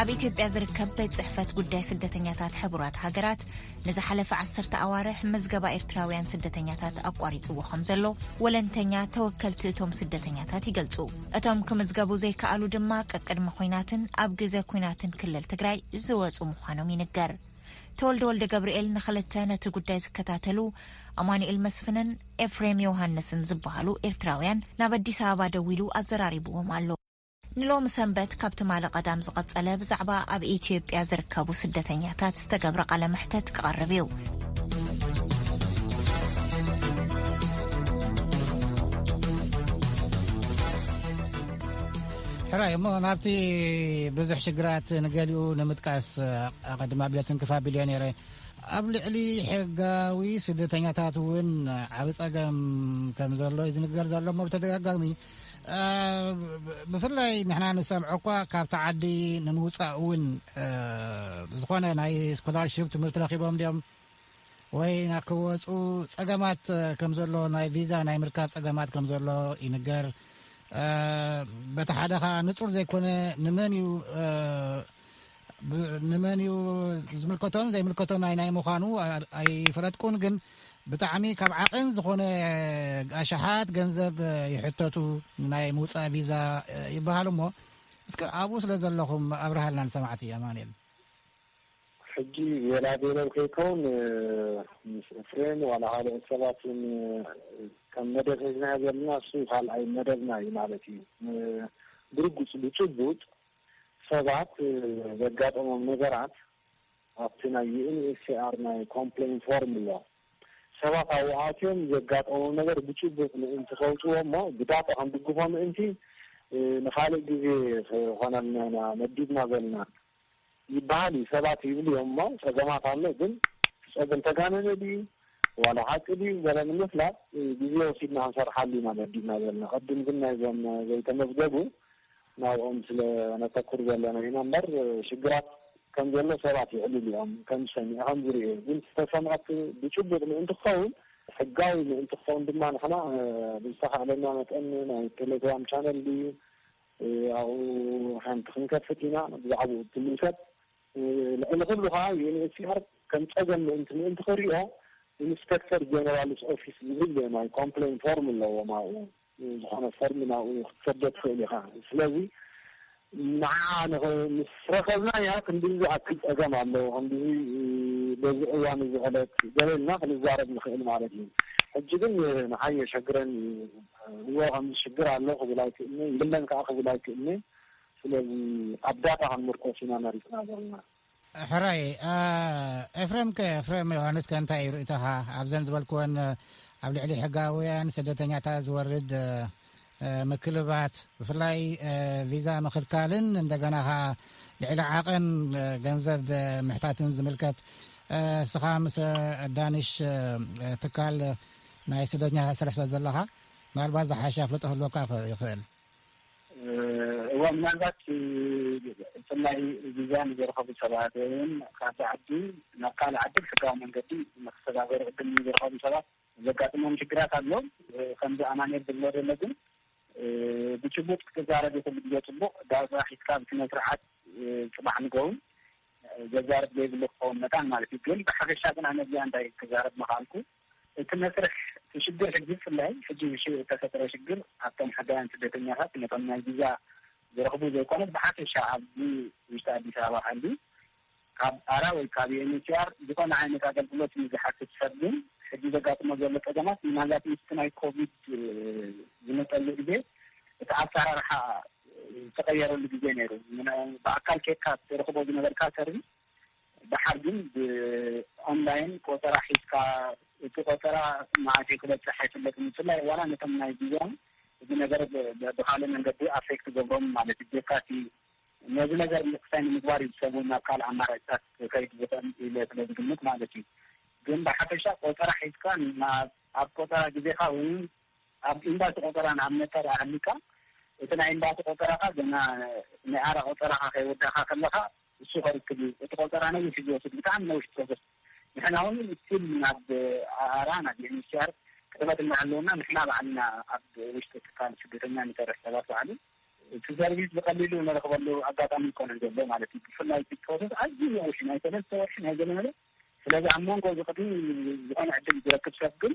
ኣብ ኢትዮጵያ ዝርከብ ቤት ጽሕፈት ጉዳይ ስደተኛታት ሕቡራት ሃገራት ንዝሓለፈ ዓሰርተ ኣዋርሕ ምዝገባ ኤርትራውያን ስደተኛታት ኣቋሪጽዎ ከም ዘሎ ወለንተኛ ተወከልቲ እቶም ስደተኛታት ይገልጹ። እቶም ክምዝገቡ ዘይከኣሉ ድማ ቀቅድሚ ኲናትን ኣብ ግዜ ኲናትን ክልል ትግራይ ዝወጹ ምዃኖም ይንገር። ተወልደ ወልደ ገብርኤል ንኽልተ ነቲ ጉዳይ ዝከታተሉ ኣማኑኤል መስፍንን ኤፍሬም ዮሃንስን ዝበሃሉ ኤርትራውያን ናብ ኣዲስ ኣበባ ደዊሉ ኣዘራሪብዎም ኣሎ። ንሎሚ ሰንበት ካብ ትማሊ ቀዳም ዝቐጸለ ብዛዕባ ኣብ ኢትዮጵያ ዝርከቡ ስደተኛታት ዝተገብረ ቃለ መሕተት ክቐርብ እዩ። ሕራይ እሞ ናብቲ ብዙሕ ሽግራት ንገሊኡ ንምጥቃስ ኣቐድም ኣቢለ ትንክፍ ኣቢለዮ ነይረ። ኣብ ልዕሊ ሕጋዊ ስደተኛታት እውን ዓቢ ጸገም ከም ዘሎ እዩ ዝንገር ዘሎ እሞ ብተደጋጋሚ፣ እ፣ ብፍላይ ንሕና ንሰምዖ እኳ ካብቲ ዓዲ ንምውጻእ እውን፣ እ፣ ዝኾነ ናይ ስኮላርሺፕ ትምህርቲ ረኺቦም ድዮም ወይ ናብ ክወጹ ጸገማት ከም ዘሎ፣ ናይ ቪዛ ናይ ምርካብ ጸገማት ከም ዘሎ ይንገር። እ፣ በቲ ሓደ ኸኣ ንጹር ዘይኮነ ንመን እዩ፣ እ፣ ብ-፣ ንመን እዩ ዝምልከቶን ዘይምልከቶን ናይ፣ ናይ ምዃኑ ኣ-፣ ኣይፈለጥኩን፣ ግን ብጣዕሚ ካብ ዓቐን ዝኾነ ኣሽሓት ገንዘብ ይሕተቱ ናይ ምውጻእ ቪዛ ይበሃል እሞ፣ እስከ ኣብኡ ስለ ዘለኹም ኣብርሃልና ንሰማዕቲ ኣማኑኤል። ሕጂ ቤላ ቤለው ከይከውን፣ ምስ ኤፍሬም ዋላ ካልኦት ሰባት እውን ከም መደብ ሒዝናዮ ዘለና፣ እሱ ካልኣይ መደብና እዩ ማለት እዩ። ብርግጽ ብጭቡጥ ሰባት ዘጋጠሞም ነገራት ኣብቲ ናይ ዩ ኤን ኤች ሲ ኣር ናይ ኮምፕሌን ፎርም ኣሎ። ሰባት ኣብኡ ኣትዮም ዘጋጠሞም ነገር ብጭቡጥ ምእንቲ ከውፅዎ እሞ ብዳታ ክንድግፎ ምእንቲ፣ እ፣ ንኻልእ ግዜ ክኾነልና ኢና መዲብና ዘለና ይበሃል እዩ። ሰባት ይብሉ እዮም እሞ ጸገማት ኣሎ፣ ግን እቲ ጸገም ተጋነነ ድዩ ዋላ ሓቂ ድዩ ገለ ንምፍላጥ፣ እ፣ ግዜ ወሲድና ክንሰርሓሉ ኢና መዲብና ዘለና። ቅድም ግን ናይዞም ዘይተመዝገቡ ናብኦም ስለ ነተኩር ዘለና ኢና እምበር፣ ሽግራት ከም ዘሎ ሰባት ይዕልሉ እዮም፣ ከም ዝሰምዐ፣ ከም ዝርእየ። ግን ዝተሰምዐት ብጭቡጥ ምእንቲ ክኸውን፣ ሕጋዊ ምእንቲ ክኸውን ድማ ንሕና፣ እ፣ ብዝተኻእለና መጠን ናይ ቴሌግራም ቻነል ድዩ፣ እ፣ ኣብኡ ሓንቲ ክንከፍት ኢና፣ ብዛዕባኡ እትምልከት። እ፣ ልዕሊ ኩሉ ከዓ ዩ ኤን ኤች ሲ ኣር ከም ጸገም ምእንቲ፣ ምእንቲ ክሪኦ ኢንስፔክተር ጀነራልስ ኦፊስ ዝብል ናይ ኮምፕሌን ፎርም ኣለዎም ኣብኡ። ዝኾነ ፎርም ናብኡ ክትሰዶ ትኽእል ኢኻ። ስለዚ ንዓ ንኽ-፣ ምስ ረኸብናያ ክንድዚ ዝኣክል ጸገም ኣሎ፣ ክንድዚ በዚ እዋን እዚ ዕለት ገለ ኢልና ክንዛረብ ንኽእል ማለት እዩ። ሕጂ ግን ንዓይ የሸግረኒ እዩ። እወ፣ ከምዚ ሽግር ኣሎ ክብል ኣይክእልኒ፣ የለን ከኣ ክብል ኣይክእልኒ። ስለዚ ኣብ ዳታ ክንምርኮስ ኢና መሪጽና ዘለና። ሕራይ፣ እ፣ ኤፍሬም ከ፣ ኤፍሬም ዮሃንስ ከ እንታይ እዩ ርእይቶኻ ኣብዘን ዝበልክወን፣ እ፣ ኣብ ልዕሊ ሕጋውያን ስደተኛታት ዝወርድ፣ እ፣ እ፣ ምክልባት፣ ብፍላይ፣ እ፣ ቪዛ ምኽልካልን እንደገና ኸኣ ልዕሊ ዓቐን፣ እ፣ ገንዘብ፣ እ፣ ምሕታትን ዝምልከት፣ እ፣ እስኻ ምስ፣ እ፣ ዳንሽ፣ እ፣ ትካል ናይ ስደተኛታት ስራሕ ስለ ዘለኻ፣ ምናልባት ዝሓሸ ኣፍልጦ ክህልወካ ይኽእል። እዋ፣ ምናልባት፣ እ፣ ብፍላይ ቪዛ ንዘይረኸቡ ሰባት ወይ እውን ካብቲ ዓዲ ናብ ካልእ ዓዲ ብሕጋዊ መንገዲ ንክሰጋገሩ ዕድል ንዘይረኸቡ ሰባት ዘጋጥሞም ሽግራት ኣሎ። እ፣ ከምዚ ኣማኑኤል ዝብሎ ዘሎ ግን፣ እ፣ ብጭቡጥ ክትዛረብ ይኽእል ግዜ ጽቡቕ፣ ዳርጋ ሒዝካ ብስነ ስርዓት፣ እ፣ ጽባሕ ንግሆ እውን ዘዛርብ ዘይብሉ ክኸውን መታን ማለት እዩ። ግን ብሓፈሻ ግን ኣነ እዚኣ እንታይ ክዛረብ ምኽኣልኩ፣ እቲ መስርሕ፣ እቲ ሽግር ሕጂ ብፍላይ ሕጂ ብሽ-፣ እተፈጥረ ሽግር ኣብቶም ሕጋውያን ስደተኛታት ነቶም ናይ ቪዛ ዝረኽቡ ዘይኮነስ ብሓፈሻ ኣብዚ ውሽጢ ኣዲስ ኣበባ ሃልዩ ካብ ኣራ ወይ ካብ ዩ ኤን ኤች ሲ ኣር ዝኾነ ዓይነት ኣገልግሎት ንዝሓትት ሰብ ግን ሕጂ ዘጋጥሞ ዘሎ ጸገማት ምናልባት ምስቲ ናይ ኮቪድ፣ እ፣ ዝመጸሉ ግዜ እቲ ኣሰራርሓ ዝተቐየረሉ ግዜ ነይሩ። ምና-፣ ብኣካል ኬድካ ትረኽቦ ዝነበርካ ሰርቪስ ደሓር ግን ብኦንላይን ቆጸራ ሒዝካ፣ እቲ ቆጸራ መዓስ እዩ ክበጽሕ ኣይፍለጥን። ብፍላይ ዋላ ነቶም ናይ ቪዛን እዚ ነገር ብ-፣ ብ-፣ ብኻልእ መንገዲ ኣፌክት ገብሮም ማለት እዩ። ጀካቲ ነዚ ነገር ምክሳይ ንምግባር እዩ ሰብ እውን ናብ ካልእ ኣማራጭታት ክኸይድ ዝኽእል ኢለ ስለ ዝግምት ማለት እዩ። ግን ብሓፈሻ ቆጸራ ሒዝካ ናብ፣ ኣብ ቆጸራ ግዜኻ ወይ ኣብ ኤምባሲ ቆጸራ ንኣብነት እንተ ደኣ ሃሊካ፣ እቲ ናይ ኤምባሲ ቆጸራኻ ገና ናይ ኣራ ቆጸራኻ ከይወዳእካ ከለኻ እሱ ከርክብ እዩ። እቲ ቆጸራ ነዊሕ እዩ ዝወስድ፣ ብጣዕሚ ነዊሕ ፕሮሰስ። ንሕና እውን ስቲል ናብ ኣራ፣ ናብ ዩ ኤን ኤች ሲ ኣር ቅርበት እናሃለወና፣ ንሕና ባዕልና ኣብ ውሽጢ ትካል ስደተኛ ንሰርሕ ሰባት ባዕሉ እቲ ሰርቪስ ብቐሊሉ ንረኽበሉ ኣጋጣሚ ይኮነ ዘሎ ማለት እዩ። ብፍላይ እቲ ፕሮሰስ ኣዝዩ ነዊሕ ናይ ሰለስተ ወርሒ ናይ ገለ መለ። ስለዚ ኣብ መንጎ እዚ ቅድሚ ዝኾነ ዕድል ዝረክብ ሰብ ግን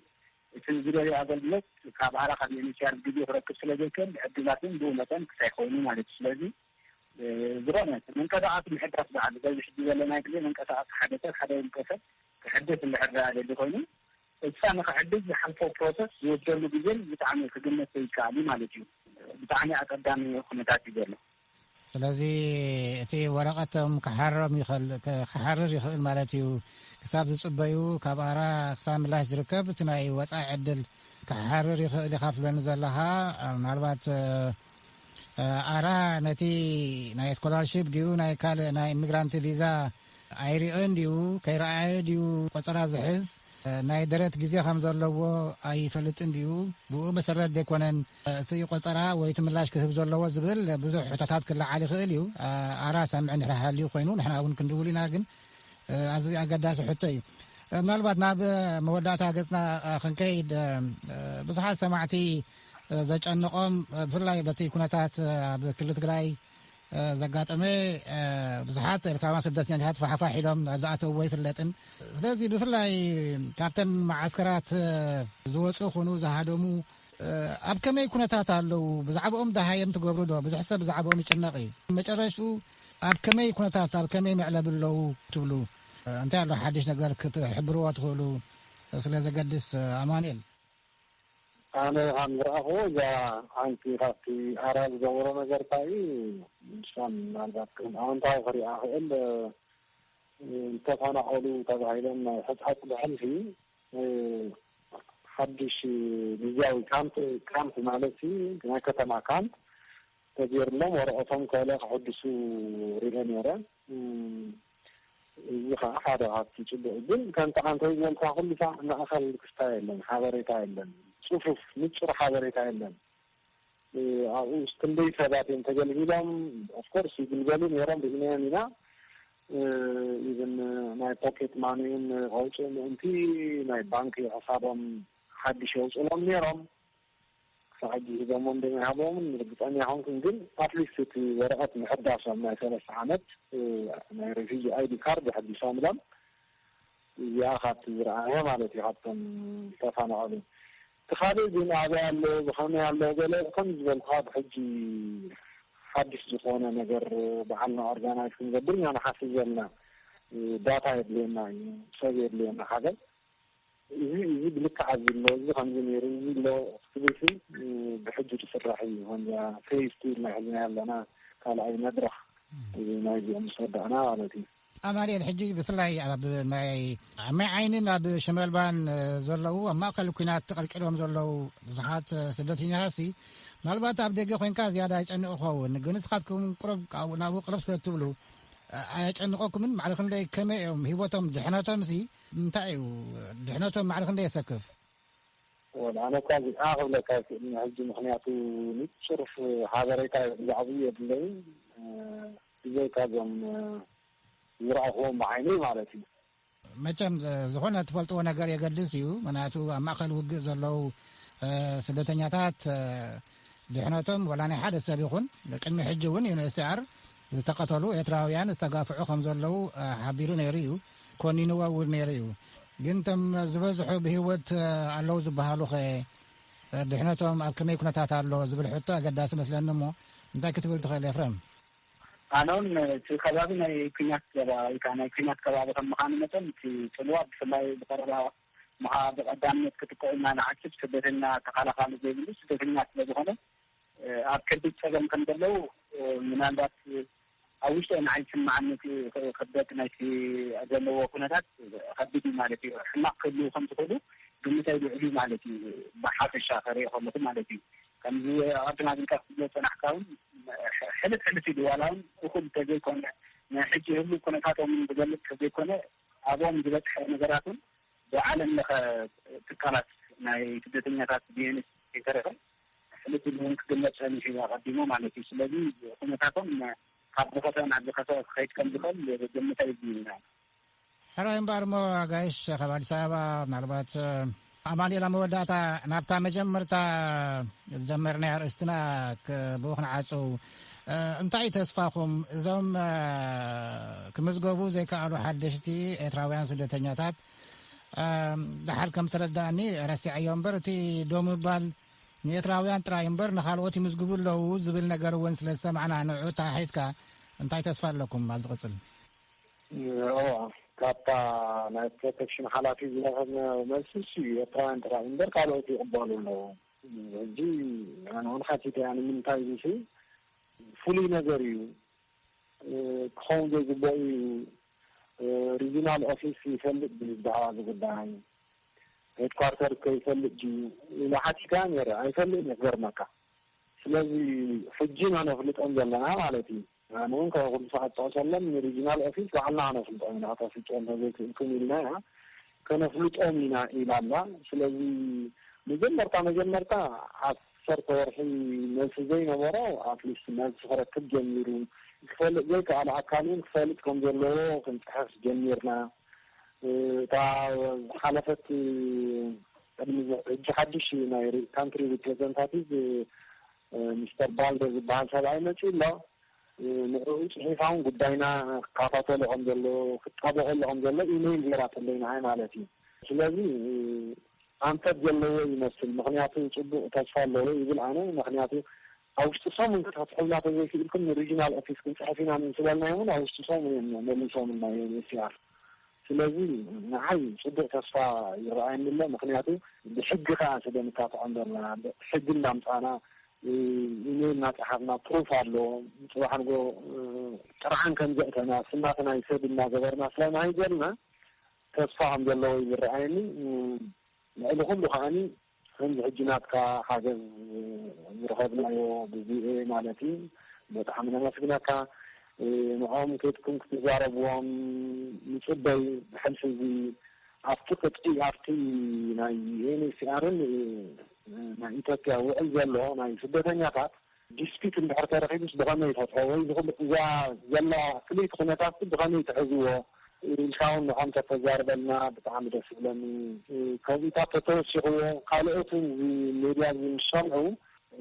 እቲ ዝደልዮ ኣገልግሎት ካብ ኣራ ካብ ዩኤንኤችሲኣር ብግዜ ክረክብ ስለ ዘይክእል ዕድላት እውን ብኡ መጠን ክሳይ ኮይኑ ማለት እዩ። ስለዚ ዝኾነ መንቀሳቐሲ ምሕዳስ በዓል በዚ ሕጂ ዘለና ግዜ መንቀሳቐሲ ሓደ ሰብ ሓደ ውልቀ ሰብ ክሕደስ እንድሕር ደኣ ደሊ ኮይኑ እሳ ንክሕደስ ዝሓልፎ ፕሮሰስ ዝወስደሉ ግዜን ብጣዕሚ ክግመት ዘይከኣል እዩ ማለት እዩ። ብጣዕሚ ኣጸጋሚ ኩነታት እዩ ዘሎ። ስለዚ እቲ ወረቐቶም ክሓርም ይኽእል ክሓርር ይኽእል ማለት እዩ። ክሳብ ዝጽበዩ ካብ ኣራ ክሳብ ምላሽ ዝርከብ እቲ ናይ ወጻኢ ዕድል ክሓርር ይኽእል ኢኻ ትብለኒ ዘለኻ። ምናልባት ኣራ ነቲ ናይ ስኮላርሺፕ ድዩ ናይ ካልእ ናይ ኢሚግራንት ቪዛ ኣይሪኦን ድዩ ከይረኣየ ድዩ ቆጸራ ዝሕዝ ናይ ደረት ግዜ ከም ዘለዎ ኣይፈልጥን ድዩ? ብኡ መሰረት ዘይኮነን እቲ ቆጸራ ወይ እቲ ምላሽ ክህብ ዘለዎ ዝብል ብዙሕ ሕቶታት ክለዓል ይኽእል እዩ። ኣራ ሰምዕ እንድሕር ሃልዩ ኮይኑ ንሕና እውን ክንድውል ኢና፣ ግን ኣዝዩ ኣገዳሲ ሕቶ እዩ። ምናልባት ናብ መወዳእታ ገጽና ክንከይድ ብዙሓት ሰማዕቲ ዘጨንቖም ብፍላይ በቲ ኩነታት ኣብ ክልል ትግራይ ዘጋጠመ ብዙሓት ኤርትራውያን ስደተኛታት ፋሕፋሕ ኢሎም ናብ ዝኣተውዎ ኣይፍለጥን። ስለዚ ብፍላይ ካብተን መዓስከራት ዝወፁ ይኹኑ ዝሃደሙ ኣብ ከመይ ኩነታት ኣለዉ? ብዛዕባኦም ደሃየም ትገብሩ ዶ? ብዙሕ ሰብ ብዛዕባኦም ይጭነቕ እዩ። መጨረሽኡ ኣብ ከመይ ኩነታት ኣብ ከመይ መዕለቢ ኣለዉ ትብሉ? እንታይ ኣሎ ሓድሽ ነገር ክትሕብርዎ ትኽእሉ? ስለ ዘገድስ ኣማኑኤል። ኣነ ከም ዝረኣኽዎ እዛ ሓንቲ ካብቲ ኣራ ዝገበሮ ነገር እንታይ እዩ? ንሳን ምናልባት ከም ኣወንታዊ ክሪኣ ክእል ዝተፈናቐሉ ተባሂሎም ናይ ሕፃት ብሕልፊ ሓድሽ ግዜያዊ ካምፕ ካምፕ ማለት እዩ ናይ ከተማ ካምፕ ተገይርሎም ወረቐቶም ከለ ክሕድሱ ሪኤ ነይረ። እዚ ከዓ ሓደ ካብቲ ፅቡቅ ግን ከምቲ ዓንተይ ዝበልካ ኩሉ ሳዕ ማእኸል ክስታይ የለን፣ ሓበሬታ የለን፣ ፅፉፍ ንፁር ሓበሬታ የለን። ኣብኡ ክንደይ ሰባት እዮም ተገልጊሎም? ኦፍኮርስ ይግልገሉ ነይሮም ርኢናዮም ኢና። ኢቭን ናይ ፖኬት ማኒን ከውፅኡ ምእንቲ ናይ ባንክ ሕሳቦም ሓድሽ የውፅሎም ነይሮም። ክሳብ ሕጂ ሂቦሞ እንደመይ ሃቦምን ርግፀኛ ይኮንኩን፣ ግን ኣትሊስት እቲ ወረቐት ምሕዳሶም ናይ ሰለስተ ዓመት ናይ ሬፊጂ ኣይዲ ካርድ ኣሕዲሶምሎም። እዚኣ ካብቲ ዝረኣየ ማለት እዩ ካብቶም ዝተፈናቐሉ። እቲ ካልእ ግን ኣበይ ኣሎ ብኸመይ ኣሎ ገለ ከም ዝበልኩኻ ብሕጂ ሓድሽ ዝኾነ ነገር በዓልና ኦርጋናይዝ ክንገብር ኢና ንሓስብ ዘለና። ዳታ የድልየና እዩ፣ ሰብ የድልየና ሓደ። እዚ እዚ ብልክዕ ኣብዚ ኣሎ፣ እዚ ከምዚ ነይሩ፣ እዚ ኣሎ ክትብል ሲ ብሕጂ ዝስራሕ እዩ። ከምዚኣ ፌዝ ቱ ኢልና ሒዝና ኣለና ካልኣይ መድረኽ እዚ ናይዚኦም ምስ ወዳእና ማለት እዩ። ኣማኑኤል፣ ሕጂ ብፍላይ ኣብ ናይ ኣብ ማይ ዓይንን ኣብ ሽመልባን ዘለዉ ኣብ ማእከል ኲናት ተቐልቂሎም ዘለዉ ብዙሓት ስደተኛታትሲ ምናልባት ኣብ ደገ ኮይንካ ዝያዳ ይጨንቕ ክኸውን፣ ግን ንስኻትኩም ቁሩብ ካብኡ ናብኡ ቅርብ ስለ እትብሉ ኣየጨንቐኩምን? ማዕረ ክንደይ ከመይ እዮም ህይወቶም ድሕነቶምሲ እንታይ እዩ ድሕነቶም ማዕረ ክንደይ የሰክፍ? ወላ ኣነ እኳ እዚኣ ክብለካ ኣይክእልን ሕጂ፣ ምኽንያቱ ንጹር ሓበሬታ ብዛዕባኡ የብለይን፣ ብዘይካ እዞም ዝረኣኽዎም ብዓይነይ ማለት እዩ። መቸም ዝኾነ ትፈልጥዎ ነገር የገድስ እዩ። ምኽንያቱ ኣብ ማእከል ውግእ ዘለዉ ስደተኛታት ድሕነቶም ወላ ናይ ሓደ ሰብ ይኹን ቅድሚ ሕጂ እውን ዩኤንኤችሲኣር ዝተቐተሉ ኤርትራውያን ዝተጋፍዑ ከም ዘለዉ ሓቢሩ ነይሩ እዩ፣ ኮኒንዎ እውን ነይሩ እዩ። ግን እቶም ዝበዝሑ ብህይወት ኣለዉ ዝበሃሉ ኸ ድሕነቶም ኣብ ከመይ ኩነታት ኣሎ ዝብል ሕቶ ኣገዳሲ መስለኒ እሞ እንታይ ክትብል ትኽእል ኤፍረም? ኣነ እውን እቲ ከባቢ ናይ ኲናት ዘባ ወይ ከዓ ናይ ኲናት ከባቢ ከም ምዃኑ መጠን እቲ ጽልዋ ብፍላይ ብቐረባ ምዃ ብቐዳምነት ክጥቅዑ እና ንዓስብ ስደተኛ ተኻላኻሊ ዘይብሉ ስደተኛ ስለ ዝኾነ ኣብ ከቢድ ጸገም ከም ዘለዉ ምናልባት ኣብ ውሽጠይ ንዓይ ዝስምዓኒ እቲ ክብደት ናይቲ ዘለዎ ኩነታት ከቢድ እዩ ማለት እዩ። ሕማቕ ክህልዉ ከም ዝኽእሉ ግምተይ ልዑል እዩ ማለት እዩ። ብሓፈሻ ከርኢ ከለኹ ማለት እዩ። ከምዚ ኣቐድም ኣቢልካ ክትብሎ ዝጸናሕካ እውን ሕልፍ ሕልፍ ኢሉ ዋላ እውን እኹል እንተዘይኮነ ናይ ሕጂ ህሉው ኩነታቶም እውን ዝገልጽ ከዘይኮነ ኣብኦም ዝበጽሐ ነገራት እውን ብዓለም ለኸ ትካላት ናይ ስደተኛታት ቢኤንኤች ከይተረፈ ሕልፍ ኢሉ እውን ክግለጽ ጸኒሑ እዩ ኣቐዲሙ ማለት እዩ። ስለዚ ኩነታቶም ካብ ዝኸፍአ ናብ ዝኸፍአ ክኸይድ ከም ዝኽእል ግምት ኣይብልና። ሕራይ እምበኣር እሞ ኣጋይሽ ካብ ኣዲስ ኣበባ ምናልባት ኣማኑኤል፣ ኣብ መወዳእታ ናብታ መጀመርታ ዝጀመርናያ ኣርእስትና ክ-፣ ብኡ ክንዓጽው። እ፣ እንታይ እዩ ተስፋኹም? እዞም፣ እ፣ ክምዝገቡ ዘይከኣሉ ሓደሽቲ ኤርትራውያን ስደተኛታት፣ እ፣ ደሓር ከም ተረዳእኒ፣ ረሲዐዮ እምበር፣ እቲ ደው ምባል ንኤርትራውያን ጥራይ እምበር ንኻልኦት ይምዝግቡ ኣለዉ ዝብል ነገር እውን ስለ ዝሰማዕና፣ ንዑ ተሓሒዝካ እንታይ ተስፋ ኣለኩም ኣብ ዝቕጽል? እዎ፣ ካብታ ናይ ፕሮቴክሽን ሓላፊ ዝረኸብናዮ መልሲ እሱ እዩ። ኤርትራውያን ጥራይ እምበር ካልኦት ይቕበሉ ኣለዉ። ሕጂ ኣነ እውን ሓቲተ እያ፣ ንምንታይ ኢሉሲ ፍሉይ ነገር እዩ፣ እ፣ ክኸውን ዘይግበኦ እዩ። እ፣ ሪጂናል ኦፊስ ይፈልጥ ድዩ ብዛዕባ እዚ ጉዳይ? ሄድኳርተር ከ ይፈልጥ ድዩ? ኢለ ሓቲተ እያ ነይረ። ኣይፈልጥን እዩ ክገርመካ። ስለዚ ሕጂ ኢና ነፍልጦም ዘለና ማለት እዩ። ኣነ እውን ካብ ኩሉ ሰዓት ጠቕሰሎም ንሪጂናል ኦፊስ ባዕልና ነፍልጦም ኢና፣ ከተፍልጦም ተዘይክእልኩም ኢልና ኢና፣ ከነፍልጦም ኢና ኢላ ኣላ። ስለዚ መጀመርታ መጀመርታ ዓሰርተ ወርሒ መልሲ ዘይነበሮ ኣትሊስት መልሲ ክረክብ ጀሚሩ። ክፈልጥ ዘይከኣለ ኣካል እውን ክፈልጥ ከም ዘለዎ ክንፅሕፍ ጀሚርና። እታ ዝሓለፈት ቅድሚ እዚ ሕጂ ሓድሽ ናይ ሪ-፣ ካንትሪ ሪፕሬዘንታቲቭ፣ እ፣ ሚስተር ባልደ ዝበሃል ሰብኣይ መፂኡ ኣሎ። እ፣ ንዕኡ ፅሒፋ እውን ጉዳይና ክከታተሎ ከም ዘሎ፣ ክጣበቀሉ ከም ዘሎ ኢሜይል ገይራትለይ ንዓይ ማለት እዩ። ስለዚ፣ እ፣ ኣንፈት ዘለዎ ይመስል፣ ምኽንያቱ ፅቡቅ ተስፋ ኣለዎ ይብል ኣነ። ምኽንያቱ ኣብ ውሽጢ ሰሙን ክትፍትሑልና ተዘይክእልኩም ንሪጂናል ኦፊስ ክንፅሕፍ ኢና ምስ በልናዮም እውን ኣብ ውሽጢ ሰሙን እዮም መሊሶምልና ዩ ኤን ኤች ሲ ኣር። ስለዚ ንዓይ ጽቡቕ ተስፋ ይረኣየኒ ኣሎ። ምኽንያቱ ብሕጊ ከኣ ስለ ንካትዖም ዘለና፣ ሕጊ እናምጻና፣ እ፣ ኢሜይል እናጸሓፍና ፕሩፍ ኣሎ። ጽባሕ ንጎ፣ እ፣ ጥርዓን ከም ዘእተና፣ ስናተ ናይ ሰብ እናገበርና ስለ ንሃይደልና ተስፋ ከም ዘለዎ እዩ ዝረኣየኒ። እ፣ ልዕሊ ኩሉ ከኣኒ ከምዚ ሕጂ ናትካ ሓገዝ ዝረኸብናዮ ብቪኦኤ ማለት እዩ። ብጣዕሚ ነመስግነካ። እ፣ ንዕኦም ኬድኩም ክትዛረብዎም ንጽበይ። ብሕልፊ እዚ ኣብቲ ቅጥዒ፣ ኣብቲ ናይ ዩ ኤን ኤች ሲ ኣርን፣ እ፣ ናይ ኢትዮጵያ ውዕል ዘሎ ናይ ስደተኛታት ዲስፒት እንድሕር ተረኺቡስ ብኸመይ ይፈትሖ? ወይ ዝኹሉ እዛ ዘላ ፍልይቲ ኩነታት ብኸመይ ትሕዝዎ? ኢልካ እውን ንዖም ተተዛርበልና ብጣዕሚ ደስ ይብለኒ። ከምኡታት ተተወሲኽዎ ካልኦት እውን እዚ ሜድያ እዚ ምስ ሰምዑ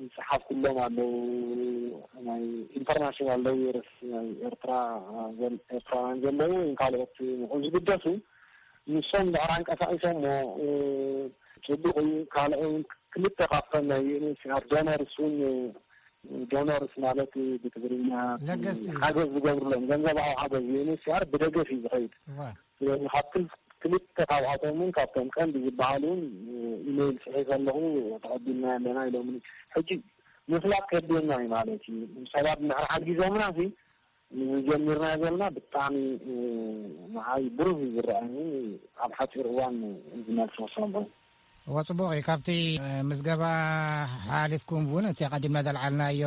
ይጸሓፍኩሎም ኣለዉ። ናይ ኢንተርናሽናል ሎየርስ ናይ ኤርትራ ዘል-፣ ኤርትራውያን ዘለዉ፣ ካልኦት ንዕኡ ዝግደሱ ንሶም ድሕር ኣንቀሳቒሶሞ፣ እ፣ ጽቡቕ እዩ። ካልኦ እውን ክልተ ካብቶም ናይ ዩ ኤን ኤች ሲ ኣር ዶነርስ እውን፣ ዶነርስ ማለት ብትግርኛ ለገስቲ። ሓገዝ ዝገብሩሎም ገንዘባዊ ሓገዝ ዩ ኤን ኤች ሲ ኣር ብደገፍ እዩ ዝኸይድ። እዋ። ስለዚ ካብ ክል-፣ ክልተ ካብኣቶም እውን ካብቶም ቀንዲ ዝበሃሉ እውን ኢሜይል ጽሒፈ ኣለኹ፣ ተቐቢልና ኣለና ኢሎምኒ። ሕጂ ምፍላጥ ከድልየና እዩ ማለት እዩ። ሰባት እንድሕር ሓጊዞምና ሲ ንዝጀሚርናዮ ዘለና ብጣዕሚ፣ እ፣ ንዓይ ብሩህ እዩ ዝረኣየኒ። ኣብ ሓፂር እዋን እዚ መልሲ ክሰምዑ። እወ፣ ጽቡቕ እዩ። ካብቲ፣ እ፣ ምዝገባ ሓሊፍኩም እውን እቲ ኣቐዲምና ዘልዓልናዮ፣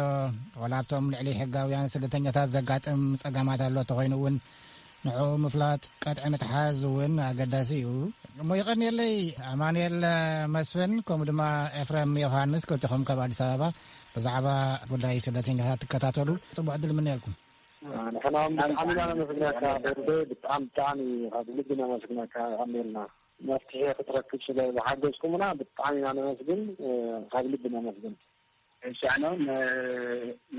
ዋላ ኣብቶም ልዕሊ ሕጋውያን ስደተኛታት ዘጋጥም ጸገማት ኣሎ እንተኾይኑ እውን ንዕኡ ምፍላጥ፣ ቀጥዒ ምትሓዝ እውን ኣገዳሲ እዩ። እሞ ይቐንየለይ ኣማኑኤል መስፍን፣ ከምኡ ድማ ኤፍሬም ዮሃንስ፣ ክልቲኹም ካብ ኣዲስ ኣበባ ብዛዕባ ጉዳይ ስደተኛታት ትከታተሉ። ጽቡቕ ዕድል እምነየልኩም። ንሕና እውን ብጣዕሚ ኢና ነመስግነካ ደርቤ፣ ብጣዕሚ፣ ብጣዕሚ ካብ ልቢ ነመስግነካ። የቐንየልና። መፍትሒ ክትረክብ ስለ ዝሓገዝኩምና ብጣዕሚ ኢና ነመስግን፣ እ፣ ካብ ልቢ ነመስግን። እሺ፣ ኣነ እውን፣ እ፣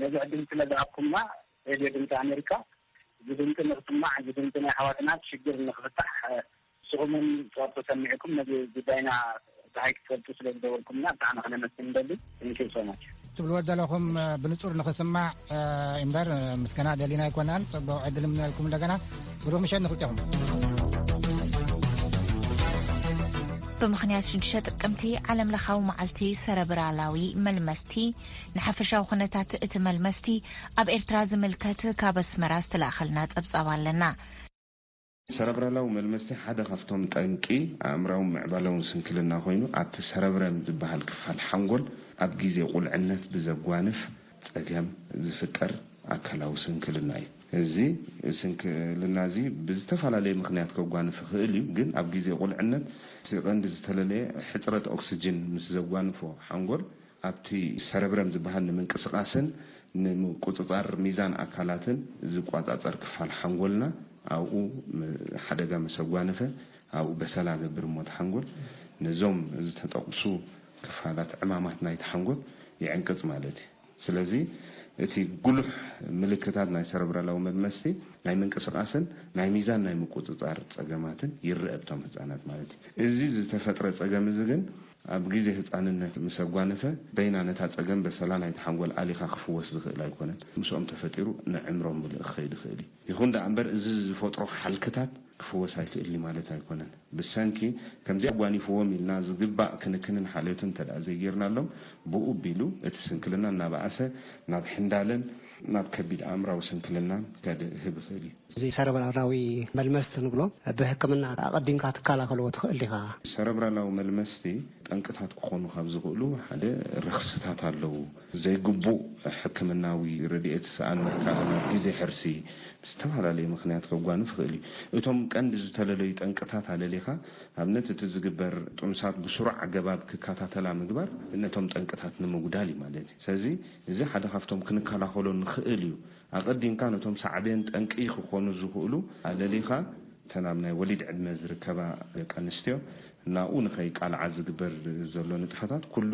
ነዚ ዕድል ስለ ዝሃብኩምና ሬድዮ ድምፂ ኣሜሪካ፣ እዚ ድምፂ ንክስማዕ፣ እዚ ድምፂ ናይ ኣሕዋትና ሽግር ንክፍታሕ፣ እ፣ ንስኹም እውን ጸወት ተሰሚዕኩም ነዚ ጉዳይና ብሃይ ክትፈልጡ ስለ ዝገበርኩምና ብጣዕሚ ክነመስግን ንደሊ። Thank you so much። ትብልዎ ዘለኹም፣ እ፣ ብንጹር ንኽስማዕ፣ እ፣ እምበር፣ እ፣ ምስጋና ደሊና ኣይኮናን። ጽቡቕ ዕድል እምነልኩም እንደገና። ብሩኽ ምሸት ንኽልቴኹም። ብምኽንያት ሽዱሽተ ጥቅምቲ ዓለም ለኻዊ መዓልቲ ሰረብራላዊ መልመስቲ፣ ንሓፈሻዊ ኩነታት እቲ መልመስቲ ኣብ ኤርትራ ዝምልከት ካብ ኣስመራ ዝተላእኸልና ጸብጻብ ኣለና። ሰረብራላዊ መልመስቲ ሓደ ካብቶም ጠንቂ ኣእምራውን ምዕባለውን ስንክልና ኮይኑ፣ ኣብቲ ሰረብረም ዝበሃል ክፋል ሓንጎል ኣብ ግዜ ቁልዕነት ብዘጓንፍ ጸገም ዝፍጠር ኣካላዊ ስንክልና እዩ። እዚ ስንክልና እዚ ብዝተፈላለየ ምኽንያት ከጓንፍ ይኽእል እዩ፣ ግን ኣብ ግዜ ቁልዕነት እቲ ቀንዲ ዝተለለየ ሕጽረት ኦክስጅን ምስ ዘጓንፎ ሓንጎል ኣብቲ ሰረብረም ዝበሃል ንምንቅስቓስን ንምቁጽጻር ሚዛን ኣካላትን ዝቆጻጸር ክፋል ሓንጎልና ኣብኡ ም-፣ ሓደጋ ምስ ኣጓነፈ ኣብኡ በሰላ ገብር እሞ እቲ ሓንጎል ነዞም ዝተጠቕሱ ክፋላት ዕማማት ናይቲ ሓንጎል ይዕንቅጽ ማለት እዩ። ስለዚ እቲ ጉሉሕ ምልክታት ናይ ሰረብራላዊ መልመስቲ ናይ ምንቅስቓስን ናይ ሚዛን ናይ ምቁጽጻር ጸገማትን ይረአ ኣብቶም ህጻናት ማለት እዩ። እዚ ዝተፈጥረ ጸገም እዚ ግን ኣብ ግዜ ህጻንነት ምስ ኣጓነፈ በይና ነታ ጸገም በሰላ ናይቲ ሓንጎል ኣሊኻ ክፍወስ ዝኽእል ኣይኮነን። ምስኦም ተፈጢሩ ንዕምሮም ምሉእ ክኸይድ ይኽእል እዩ። ይኹን ደኣ እምበር እዚ ዝፈጥሮ ሓልክታት ክፍወስ ኣይክእልኒ ማለት ኣይኮነን። ብሰንኪ ከምዚ ኣጓኒፍዎም ኢልና ዝግባእ ክንክንን ሓልዮትን እንተ ደኣ ዘይጌርናሎም ብኡ ቢሉ እቲ ስንክልና እናበኣሰ ናብ ሕንዳለን ናብ ከቢድ ኣእምራዊ ስንክልናን ከድህብ ይኽእል እዩ። እዚ ሰረብራላዊ መልመስቲ ንብሎ ብሕክምና ኣቐዲምካ ትከላኸልዎ ትኽእል ዲኻ? ሰረብራላዊ መልመስቲ ጠንቅታት ክኾኑ ካብ ዝኽእሉ ሓደ ረኽስታት ኣለዉ። ዘይግቡእ ሕክምናዊ ረድኤት፣ ሰኣን ምእካል፣ ኣብ ግዜ ሕርሲ ብዝተፈላለየ ምኽንያት ከጓንፍ ይኽእል እዩ። እቶም ቀንዲ ዝተለለዩ ጠንቅታት ኣለሊኻ ኣብነት እቲ ዝግበር ጥኑሳት ብስሩዕ ኣገባብ ክከታተላ ምግባር ነቶም ጠንቅታት ንምጉዳል እዩ ማለት እዩ። ስለዚ እዚ ሓደ ካብቶም ክንከላኸሎ ንኽእል እዩ። ኣቐዲምካ ነቶም ሳዕቤን ጠንቂ ክኾኑ ዝኽእሉ ኣለሊኻ እተን ኣብ ናይ ወሊድ ዕድመ ዝርከባ ደቂ ኣንስትዮ ናብኡ ንኸይቃልዓ ዝግበር ዘሎ ንጥፈታት ኩሉ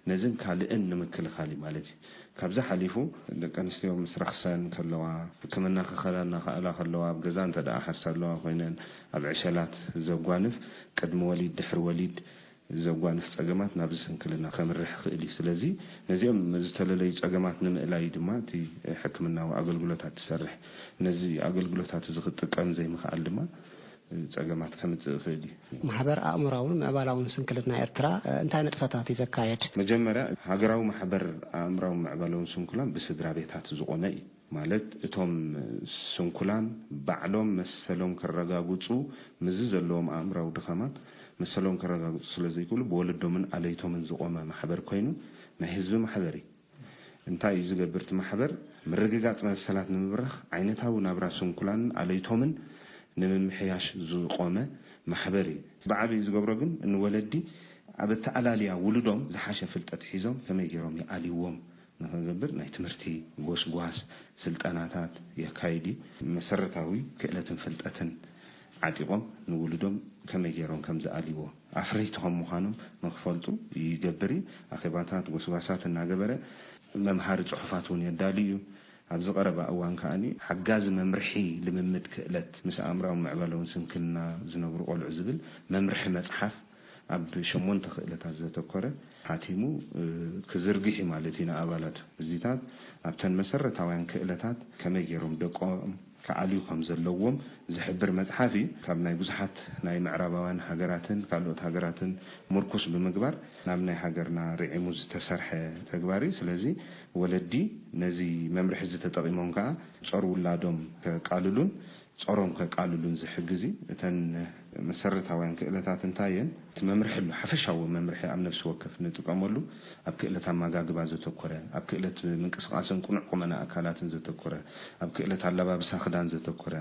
ነዝን ካልእን ንምክልኻል እዩ ማለት እዩ። ካብዚ ሓሊፉ ደቂ ኣንስትዮ ምስ ረኽሰን ከለዋ፣ ሕክምና ክኸዳ እናኸኣላ ከለዋ፣ ኣብ ገዛ እንተ ደኣ ሓርሳ ኣለዋ ኮይነን ኣብ ዕሸላት ዘጓንፍ ቅድሚ ወሊድ ድሕሪ ወሊድ ዘጓንፍ ጸገማት ናብዚ ስንክልና ከምርሕ ይኽእል እዩ። ስለዚ ነዚኦም ዝተለለዩ ጸገማት ንምእላይ ድማ እቲ ሕክምናዊ ኣገልግሎታት ትሰርሕ። ነዚ ኣገልግሎታት እዚ ክትጥቀም ዘይምኽኣል ድማ ጸገማት ከምጽእ ይኽእል እዩ። ማሕበር ኣእምራውን ምዕባላውን ስንክልና ኤርትራ እንታይ ንጥፈታት እዩ ዘካየድ? መጀመርያ ሃገራዊ ማሕበር ኣእምራውን ምዕባላውን ስንኩላን ብስድራ ቤታት ዝቖመ እዩ። ማለት እቶም ስንኩላን ባዕሎም መሰሎም ከረጋግጹ ምስዚ ዘለዎም ኣእምራዊ ድኻማት መሰሎም ከረጋግጹ ስለ ዘይክእሉ ብወለዶምን ኣለይቶምን ዝቖመ ማሕበር ኮይኑ ናይ ህዝቢ ማሕበር እዩ። እንታይ እዩ ዝገብር እቲ ማሕበር? ምርግጋጽ መሰላት ንምብራኽ ዓይነታዊ ናብራ ስንኩላንን ኣለይቶምን ንምምሕያሽ ዝቖመ ማሕበር እዩ። ብዓብይ ዝገብሮ ግን ንወለዲ ኣብ ኣተኣላልያ ውሉዶም ዝሓሸ ፍልጠት ሒዞም ከመይ ገይሮም ይኣልይዎም ንኽገብር ናይ ትምህርቲ ጎስጓስ ስልጠናታት የካይድ እዩ። መሰረታዊ ክእለትን ፍልጠትን ዓጢቖም ንውሉዶም ከመይ ገይሮም ከም ዝኣልይዎ ኣፍረይቲ ከም ምዃኖም ንክፈልጡ ይገብር እዩ። ኣኼባታት ጎስጓሳት እናገበረ መምሃሪ ፅሑፋት እውን የዳሊ እዩ። ኣብዚ ቀረባ እዋን ከኣ ሓጋዚ መምርሒ ልምምድ ክእለት ምስ ኣእምራዊ ምዕባለውን ስንክልና ዝነብሩ ቆልዑ ዝብል መምርሒ መፅሓፍ ኣብ ሸሞንተ ክእለታት ዘተኮረ ሓቲሙ ክዝርግሕ እዩ ማለት እዩ ንኣባላቱ። እዚታት ኣብተን መሰረታውያን ክእለታት ከመይ ገይሮም ደቆም ክኣልዩ ከም ዘለዎም ዝሕብር መፅሓፍ እዩ። ካብ ናይ ብዙሓት ናይ ምዕራባውያን ሃገራትን ካልኦት ሃገራትን ምርኩስ ብምግባር ናብ ናይ ሃገርና ርዒሙ ዝተሰርሐ ተግባር እዩ። ስለዚ ወለዲ ነዚ መምርሒ እዚ ተጠቒሞም ከዓ ጾር ውላዶም ከቃልሉን ጾሮም ከቃልሉን ዝሕግዝ እዩ። እተን መሰረታውያን ክእለታት እንታይ እየን? እቲ መምርሒ ኣሎ፣ ሓፈሻዊ መምርሒ ኣብ ነፍሲ ወከፍ ንጥቀመሉ፣ ኣብ ክእለት ኣመጋግባ ዘተኮረ፣ ኣብ ክእለት ምንቅስቃስን ቅኑዕ ቁመና ኣካላትን ዘተኮረ፣ ኣብ ክእለት ኣለባብሳ ክዳን ዘተኮረ፣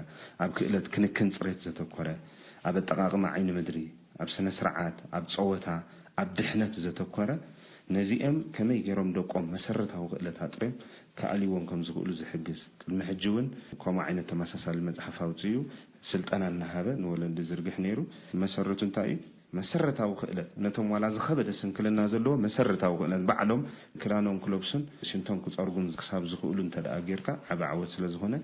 ኣብ ክእለት ክንክን ጽሬት ዘተኮረ፣ ኣብ ኣጠቓቕማ ዓይኒ ምድሪ፣ ኣብ ስነ ስርዓት፣ ኣብ ጸወታ፣ ኣብ ድሕነት ዘተኮረ፣ ነዚኦም ከመይ ገይሮም ደቆም መሰረታዊ ክእለት ኣጥርዮም ክኣልይዎም ከም ዝኽእሉ ዝሕግዝ። ቅድሚ ሕጂ እውን ከምኡ ዓይነት ተመሳሳሊ መጽሓፍ ኣውጺኡ ስልጠና እናሃበ ንወለዲ ዝርግሕ ነይሩ። መሰረቱ እንታይ እዩ? መሰረታዊ ክእለት፣ ነቶም ዋላ ዝኸበደ ስንክልና ዘለዎ መሰረታዊ ክእለት፣ ባዕሎም ክዳኖም ክለብሱን ሽንቶም ክጸርጉን ክሳብ ዝኽእሉ እንተ ደኣ ጌርካ ዓቢ ዓወት ስለ ዝኾነ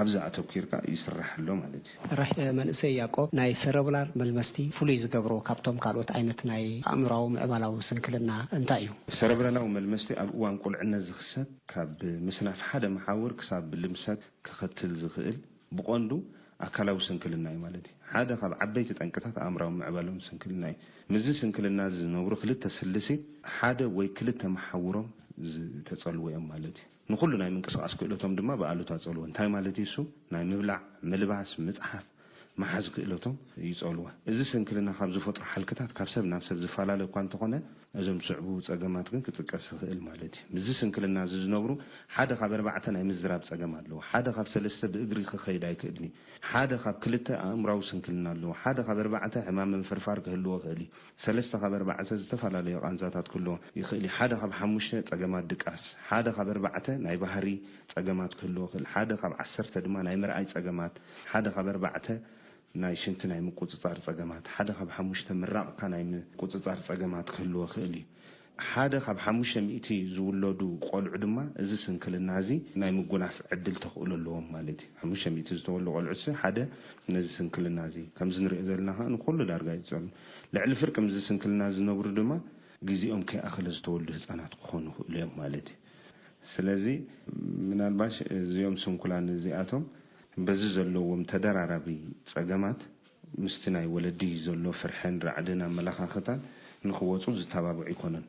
ኣብዚ ኣተኲርካ ይስራሕ ኣሎ ማለት እዩ። ራሕ መንእሰይ ያቆብ፣ ናይ ሰረብላር መልመስቲ ፍሉይ ዝገብሮ ካብቶም ካልኦት ዓይነት ናይ ኣእምራዊ ምዕባላዊ ስንክልና እንታይ እዩ? ሰረብራላዊ መልመስቲ ኣብ እዋን ቁልዕነት ዝኽሰት ካብ ምስናፍ ሓደ መሓውር ክሳብ ልምሰት ከኸትል ዝኽእል ብቐንዱ ኣካላዊ ስንክልና እዩ ማለት እዩ። ሓደ ካብ ዓበይቲ ጠንቅታት ኣእምራዊ ምዕባሎም ስንክልና እዩ። ምስዚ ስንክልና ዝነብሩ ክልተ ስልሲ ሓደ ወይ ክልተ መሓውሮም ዝተጸልወ እዮም ማለት እዩ። ንኹሉ ናይ ምንቅስቓስ ክእለቶም ድማ ብኣሉታ ጸልዎ። እንታይ ማለት እዩ እሱ? ናይ ምብላዕ፣ ምልባስ፣ ምጽሓፍ፣ ምሓዝ ክእለቶም ይጸልዋ። እዚ ስንክልና ካብ ዝፈጥሮ ሓልክታት ካብ ሰብ ናብ ሰብ ዝፈላለ እኳ እንተኾነ እዞም ዝስዕቡ ጸገማት ግን ክጥቀስ ይኽእል ማለት እዩ። ምስዚ ስንክልና እዚ ዝነብሩ ሓደ ካብ ኣርባዕተ ናይ ምዝራብ ጸገም ኣለዎ። ሓደ ካብ ሰለስተ ብእግሪ ክኸይድ ኣይክእልን እዩ። ሓደ ካብ ክልተ ኣእምራዊ ስንክልና ኣለዎ። ሓደ ካብ ኣርባዕተ ሕማም ምፍርፋር ክህልዎ ይኽእል እዩ። ሰለስተ ካብ ኣርባዕተ ዝተፈላለዩ ቃንዛታት ክህልዎ ይኽእል እዩ። ሓደ ካብ ሓሙሽተ ጸገማት ድቃስ፣ ሓደ ካብ ኣርባዕተ ናይ ባህሪ ጸገማት ክህልዎ ይኽእል፣ ሓደ ካብ ዓሰርተ ድማ ናይ ምርኣይ ጸገማት፣ ሓደ ካብ ኣርባዕተ ናይ ሽንቲ ናይ ምቁጽጻር ጸገማት፣ ሓደ ካብ ሓሙሽተ ምራቕካ ናይ ምቁጽጻር ጸገማት ክህልዎ ክእል እዩ። ሓደ ካብ ሓሙሽተ ሚእቲ ዝውለዱ ቆልዑ ድማ እዚ ስንክልና እዚ ናይ ምጉናፍ ዕድል ተኽእሎ ኣለዎም ማለት እዩ። ሓሙሽተ ሚእቲ ዝተወልዱ ቆልዑ ሲ ሓደ ነዚ ስንክልና እዚ ከምዚ ንሪኦ ዘለና ከዓ ንኩሉ ዳርጋ ይጸሉ። ልዕሊ ፍርቂ ምስዚ ስንክልና ዝነብሩ ድማ ግዜኦም ከይኣኸለ ዝተወልዱ ህጻናት ክኾኑ ይኽእሉ እዮም ማለት እዩ። ስለዚ ምናልባሽ እዚኦም ስንኩላን እዚኣቶም በዚ ዘለዎም ተደራራቢ ጸገማት ምስቲ ናይ ወለዲ ዘሎ ፍርሕን ራዕድን ኣመለኻኽታን ንኽወጹ ዝተባብዕ ኣይኮነን።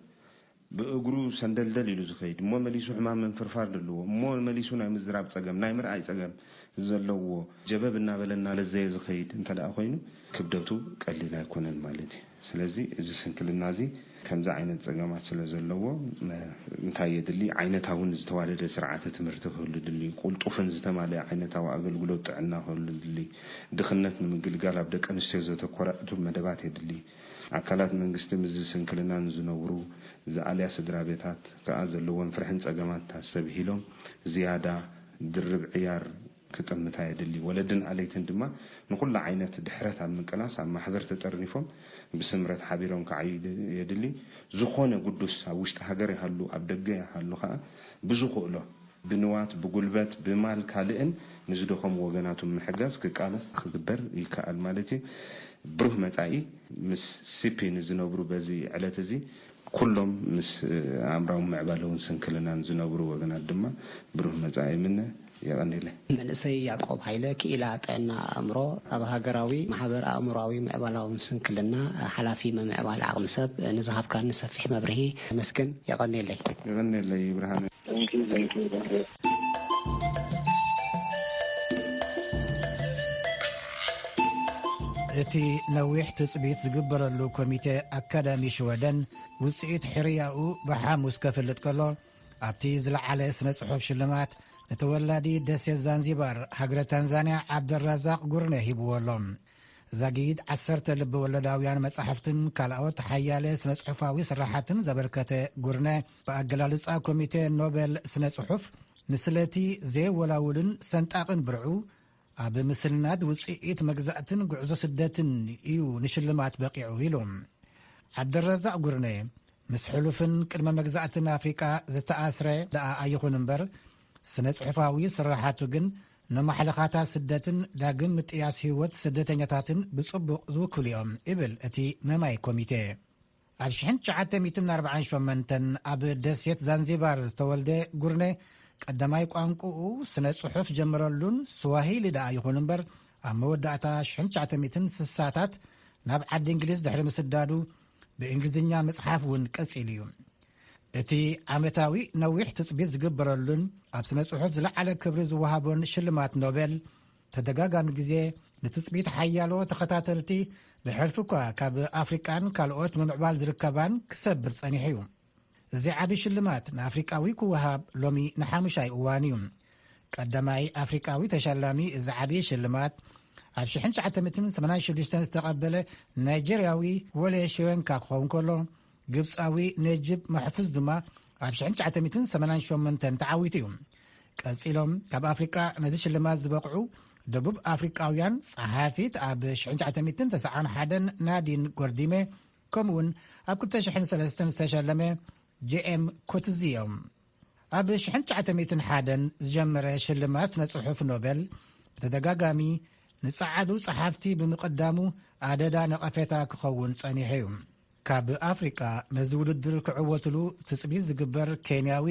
ብእግሩ ሰንደልደል ኢሉ ዝኸይድ እሞ መሊሱ ሕማም ምንፍርፋር ዘለዎ እሞ መሊሱ ናይ ምዝራብ ጸገም ናይ ምርኣይ ጸገም ዘለዎ ጀበብ እናበለ እናለዘየ ዝኸይድ እንተ ደኣ ኮይኑ ክብደቱ ቀሊል ኣይኮነን ማለት እዩ። ስለዚ እዚ ስንክልና እዚ ከምዚ ዓይነት ጸገማት ስለ ዘለዎ እንታይ የድሊ? ዓይነታውን ዝተዋደደ ስርዓተ ትምህርቲ ክህሉ ድሊ፣ ቁልጡፍን ዝተማልአ ዓይነታዊ ኣገልግሎት ጥዕና ክህሉ ድሊ፣ ድኽነት ንምግልጋል ኣብ ደቂ ኣንስትዮ ዘተኮረ ዕቱብ መደባት የድሊ። ኣካላት መንግስቲ ምስዚ ስንክልና ንዝነብሩ ዝኣልያ ስድራ ቤታት ከኣ ዘለዎም ፍርሕን ጸገማት ኣስተብሂሎም ዝያዳ ድርብ ዕያር ክጥምታ የድሊ። ወለድን ኣለይትን ድማ ንኹሉ ዓይነት ድሕረት ኣብ ምቅላስ ኣብ ማሕበር ተጠርኒፎም ብስምረት ሓቢሮም ክዓዩ የድሊ። ዝኾነ ግዱስ ኣብ ውሽጢ ሃገር ይሃሉ ኣብ ደገ ይሃሉ ከኣ ብዝኽእሎ ብንዋት፣ ብጉልበት፣ ብማል ካልእን ንዝደኸሙ ወገናቱ ምሕጋዝ ክቃለስ ክግበር ይከኣል ማለት እዩ። ብሩህ መጻኢ ምስ ሲፒ ንዝነብሩ በዚ ዕለት እዚ ኩሎም ምስ ኣእምራዊ ምዕባለውን ስንክልናን ዝነብሩ ወገናት ድማ ብሩህ መጻኢ ይምነ። የቐንየለይ። መንእሰይ ያዕቆብ ሃይለ ክኢላ ጥዕና ኣእምሮ ኣብ ሃገራዊ ማሕበር ኣእምሮኣዊ ምዕባላውን ስንክልና ሓላፊ ምምዕባል ዓቕሚ ሰብ ንዝሃብካኒ ሰፊሕ መብርሂ መስግን። የቐንየለይ። የቐንየለይ ብርሃነ። እቲ ነዊሕ ትጽቢት ዝግበረሉ ኮሚቴ ኣካዳሚ ሽወደን ውጽኢት ሕርያኡ ብሓሙስ ከፍልጥ ከሎ፣ ኣብቲ ዝለዓለ ስነ ጽሑፍ ሽልማት ንተወላዲ ደሴት ዛንዚባር ሃገረ ታንዛንያ ዓብደራዛቅ ጉርነ ሂብዎ ኣሎ። ዛጊድ ዓሰርተ ልቢ ወለዳውያን መጻሕፍትን ካልኦት ሓያለ ስነ ጽሑፋዊ ስራሓትን ዘበርከተ ጉርነ፣ ብኣገላልጻ ኮሚቴ ኖቤል ስነ ጽሑፍ፣ ንስለቲ ዘይወላውልን ሰንጣቕን ብርዑ፣ ኣብ ምስናድ ውጽኢት መግዛእትን ጉዕዞ ስደትን እዩ ንሽልማት በቂዑ ኢሉ። ዓብደረዛቕ ጉርነ፣ ምስ ሕሉፍን ቅድመ መግዛእትን ኣፍሪቃ ዝተኣስረ ደኣ ኣይኹን እምበር፣ ስነ ጽሑፋዊ ስራሓቱ ግን ንማሕለኻታት ስደትን ዳግም ምጥያስ ህይወት ስደተኛታትን ብጽቡቕ ዝውክሉ እዮም ይብል እቲ መማይ ኮሚቴ። ኣብ ሽሕን ትሽዓተ ሚእትን ኣርባዓን ሸሞንተን ኣብ ደሴት ዛንዚባር ዝተወልደ ጉርነ፣ ቀዳማይ ቋንቋኡ ስነ ጽሑፍ ጀመረሉን ስዋሂሊ ደኣ ይኹን እምበር፣ ኣብ መወዳእታ ሽሕን ትሽዓተ ሚእትን ስሳታት ናብ ዓዲ እንግሊዝ ድሕሪ ምስዳዱ፣ ብእንግሊዝኛ ምጽሓፍ እውን ቀጺሉ እዩ። እቲ ዓመታዊ ነዊሕ ትጽቢት ዝግበረሉን ኣብ ስነ ጽሑፍ ዝለዓለ ክብሪ ዝወሃቦን ሽልማት ኖቤል፣ ተደጋጋሚ ግዜ ንትጽቢት ሓያሎ ተኸታተልቲ፣ ብሕልፊ እኳ ካብ ኣፍሪቃን ካልኦት ምምዕባል ዝርከባን ክሰብር ጸኒሑ እዩ። እዚ ዓቢ ሽልማት ንኣፍሪቃዊ ክወሃብ ሎሚ ንሓሙሻይ እዋን እዩ። ቀዳማይ ኣፍሪቃዊ ተሸላሚ እዚ ዓቢ ሽልማት፣ ኣብ ሽሕን ትሽዓተ ሚእትን ሰማንያን ሽዱሽተን ዝተቐበለ ናይጀርያዊ ወሌ ሽዮንካ ክኸውን ከሎ፣ ግብጻዊ ነጅብ መሕፉዝ ድማ ኣብ ሽሕን ትሽዓተ ሚእትን ሰማንያን ሸሞንተን ተዓዊቱ እዩ። ቀጺሎም ካብ ኣፍሪቃ ነዚ ሽልማት ዝበቕዑ ደቡብ ኣፍሪቃውያን ጸሓፊት ኣብ ሽሕን ትሽዓተ ሚእትን ተስዓን ሓደን ናዲን ጎርዲሜ፣ ከምኡውን ኣብ ክልተ ሽሕን ሰለስተን ዝተሸለመ ጄ ኤም ኮትዚ እዮም። ኣብ ሽሕን ትሽዓተ ሚእትን ሓደን ዝጀመረ ሽልማት ስነ ጽሑፍ ኖቤል፣ ብተደጋጋሚ ንጸዓዱ ጸሓፍቲ ብምቕዳሙ ኣደዳ ነቐፌታ ክኸውን ጸኒሑ እዩ። ካብ ኣፍሪቃ ነዚ ውድድር ክዕወትሉ ትጽቢት ዝግበር ኬንያዊ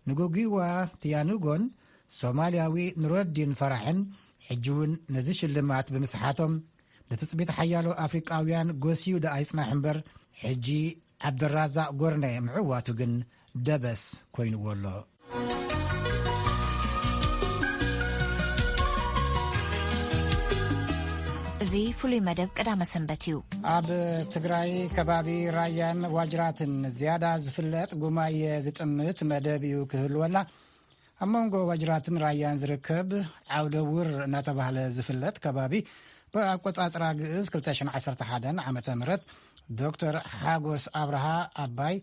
ንጉጊዋ ትያኑጎን ሶማልያዊ ኑረዲን ፈራሕን፣ ሕጂ እውን ነዚ ሽልማት ብምስሓቶም፣ ንትጽቢት ሓያሎ ኣፍሪቃውያን ጎስዩ ደኣ ይጽናሕ እምበር፣ ሕጂ ዓብደራዛቕ ጎርነ ምዕዋቱ ግን ደበስ ኮይንዎ ኣሎ። እዚ ፍሉይ መደብ ቀዳመ ሰንበት እዩ። ኣብ ትግራይ ከባቢ ራያን ዋጅራትን ዝያዳ ዝፍለጥ ጉማየ ዝጥምት መደብ እዩ ክህልወላ። ኣብ መንጎ ዋጅራትን ራያን ዝርከብ ዓውደ ውር እናተባህለ ዝፍለጥ ከባቢ፣ ብኣቆጻጽራ ግእዝ ክልተ ሽሕን ዓሰርተ ሓደን ዓመተ ምህረት ዶክተር ሓጎስ ኣብርሃ ኣባይ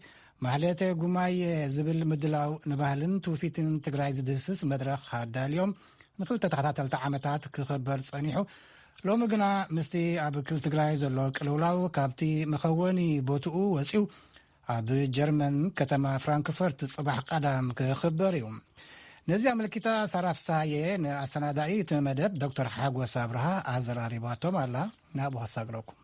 ማህሌተ ጉማየ ዝብል ምድላው ንባህልን ትውፊትን ትግራይ ዝድህስስ መድረኽ ኣዳልዮም ንክልተ ተኸታተልቲ ዓመታት ክኸበር ጸኒሑ። ሎሚ ግና ምስቲ ኣብ ክልል ትግራይ ዘሎ ቅልውላው ካብቲ መኸወኒ ቦትኡ ወፂኡ ኣብ ጀርመን ከተማ ፍራንክፈርት ፅባሕ ቀዳም ክኽበር እዩ። ነዚ ኣመልኪታ ሳራ ፍስሃየ ንኣሰናዳኢ እቲ መደብ ዶክተር ሓጎስ ኣብርሃ ኣዘራሪባቶም ኣላ። ናብኡ ከሳግረኩም።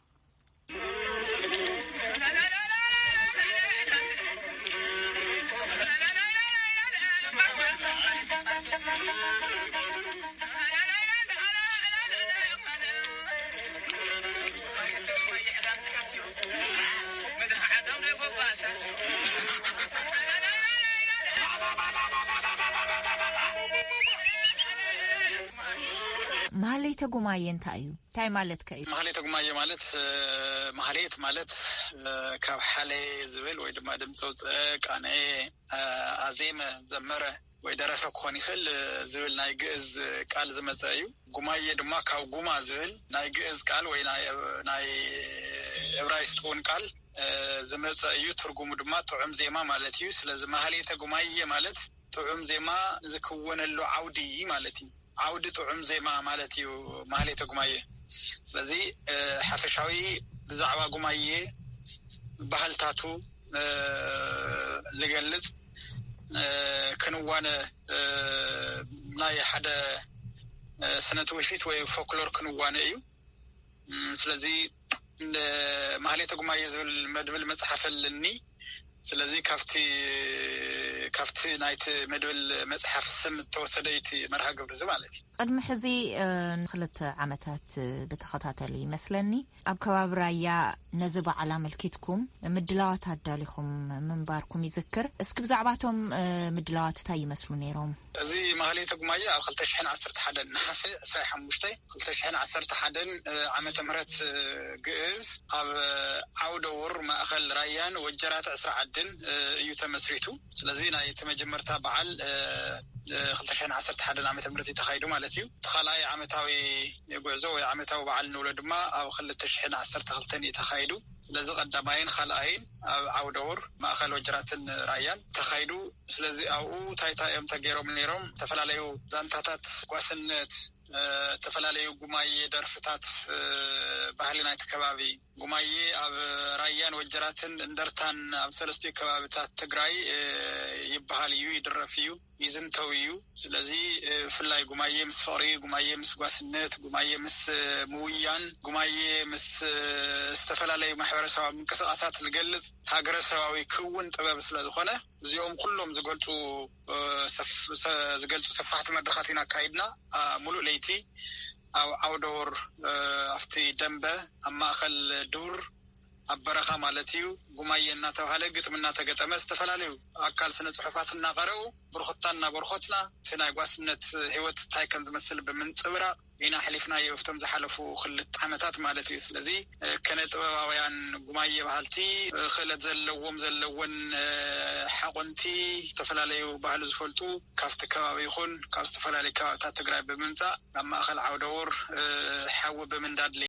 ማህሌተ ጉማየ እንታይ እዩ? እንታይ ማለት ከ እዩ? ማህሌተ ጉማየ ማለት ማህሌት ማለት ካብ ሓለየ ዝብል ወይ ድማ ድምፂ ውፅአ፣ ቃነየ፣ ኣዜመ፣ ዘመረ ወይ ደረፈ ክኾን ይኽእል ዝብል ናይ ግእዝ ቃል ዝመፀ እዩ። ጉማየ ድማ ካብ ጉማ ዝብል ናይ ግእዝ ቃል ወይ ናይ ዕብራይስጥ እውን ቃል ዝመፀ እዩ። ትርጉሙ ድማ ጥዑም ዜማ ማለት እዩ። ስለዚ ማህሌተ ጉማየ ማለት ጥዑም ዜማ ዝክወነሉ ዓውዲ ማለት እዩ። ዓውዲ ጥዑም ዜማ ማለት እዩ ማህሌተ ጉማየ። ስለዚ ሓፈሻዊ ብዛዕባ ጉማየ ባህልታቱ ዝገልፅ ክንዋነ ናይ ሓደ ስነ ትውፊት ወይ ፎክሎር ክንዋነ እዩ። ስለዚ ማህሌተ ጉማየ ዝብል መድብል መፅሓፍ ኣለኒ። ስለዚ ካብቲ ካብቲ ናይቲ መድብል መፅሓፍ ስም እተወሰደ እዩ እቲ መርሃ ግብሪ እዚ ማለት እዩ። ቅድሚ ሕዚ ንክልተ ዓመታት ብተኸታተሊ ይመስለኒ ኣብ ከባቢ ራያ ነዚ በዓል ኣመልኪትኩም ምድላዋት ኣዳሊኹም ምንባርኩም ይዝክር። እስኪ ብዛዕባቶም ምድላዋት እንታይ ይመስሉ ነይሮም? እዚ ማህሌተ ጉማየ ኣብ ክልተ ሽሕን ዓሰርተ ሓደን ነሓሰ ዕስራን ሓሙሽተን ክልተ ሽሕን ዓሰርተ ሓደን ዓመተ ምህረት ግእዝ ኣብ ዓውደውር ማእኸል ራያን ወጀራት ዕስራ ዓድን እዩ ተመስሪቱ። ስለዚ ናይ እቲ መጀመርታ በዓል ክልተ ሽሕን ዓሰርተ ሓደን ዓመተ ምህረት እዩ ተኻይዱ ማለት እዩ። እቲ ካልኣይ ዓመታዊ ጉዕዞ ወይ ዓመታዊ በዓል ንብሎ ድማ ኣብ ክልተ ሽሕን ዓሰርተ ክልተን እዩ ተኻይዱ። ስለዚ ቀዳማይን ካልኣይን ኣብ ዓውደውር ማእኸል ወጀራትን ራያን ተኻይዱ። ስለዚ ኣብኡ ታይታ እዮም ተገይሮም ነይሮም ዝተፈላለዩ ዛንታታት ጓስነት፣ ዝተፈላለዩ ጉማየ ደርፍታት፣ ባህሊ ናይቲ ከባቢ ጉማየ ኣብ ራያን ወጀራትን እንደርታን ኣብ ሰለስቲኡ ከባብታት ትግራይ ይበሃል እዩ፣ ይድረፍ እዩ፣ ይዝንተው እዩ። ስለዚ ብፍላይ ጉማየ ምስ ፍቕሪ፣ ጉማየ ምስ ጓስነት፣ ጉማየ ምስ ምውያን፣ ጉማየ ምስ ዝተፈላለዩ ማሕበረሰባዊ ምንቅስቃሳት ዝገልፅ ሃገረሰባዊ ክውን ጥበብ ስለዝኾነ እዚኦም ኩሎም ዝገልፁ ዝገልፁ ሰፋሕቲ መድረኻት ኢና ኣካይድና። ሙሉእ ለይቲ ኣብ ዓውደውር ኣብቲ ደንበ ኣብ ማእኸል ዱር ኣብ በረኻ ማለት እዩ ጉማየ እናተባህለ ግጥሚ እናተገጠመ ዝተፈላለዩ ኣካል ስነ ፅሑፋት እናቐረቡ ብርኹታ እናበርኾትና እቲ ናይ ጓስነት ህይወት እንታይ ከም ዝመስል ብምንፅብራቕ ኢና ኣሕሊፍናዮ ኣብቶም ዝሓለፉ ክልተ ዓመታት ማለት እዩ። ስለዚ ከነ ጥበባውያን ጉማየ በሃልቲ ክእለት ዘለዎም ዘለዎን ሓቆንቲ ዝተፈላለዩ ባህሉ ዝፈልጡ ካብቲ ከባቢ ይኹን ካብ ዝተፈላለዩ ከባብታት ትግራይ ብምምፃእ ናብ ማእኸል ዓውደውር ሓዊ ብምንዳድ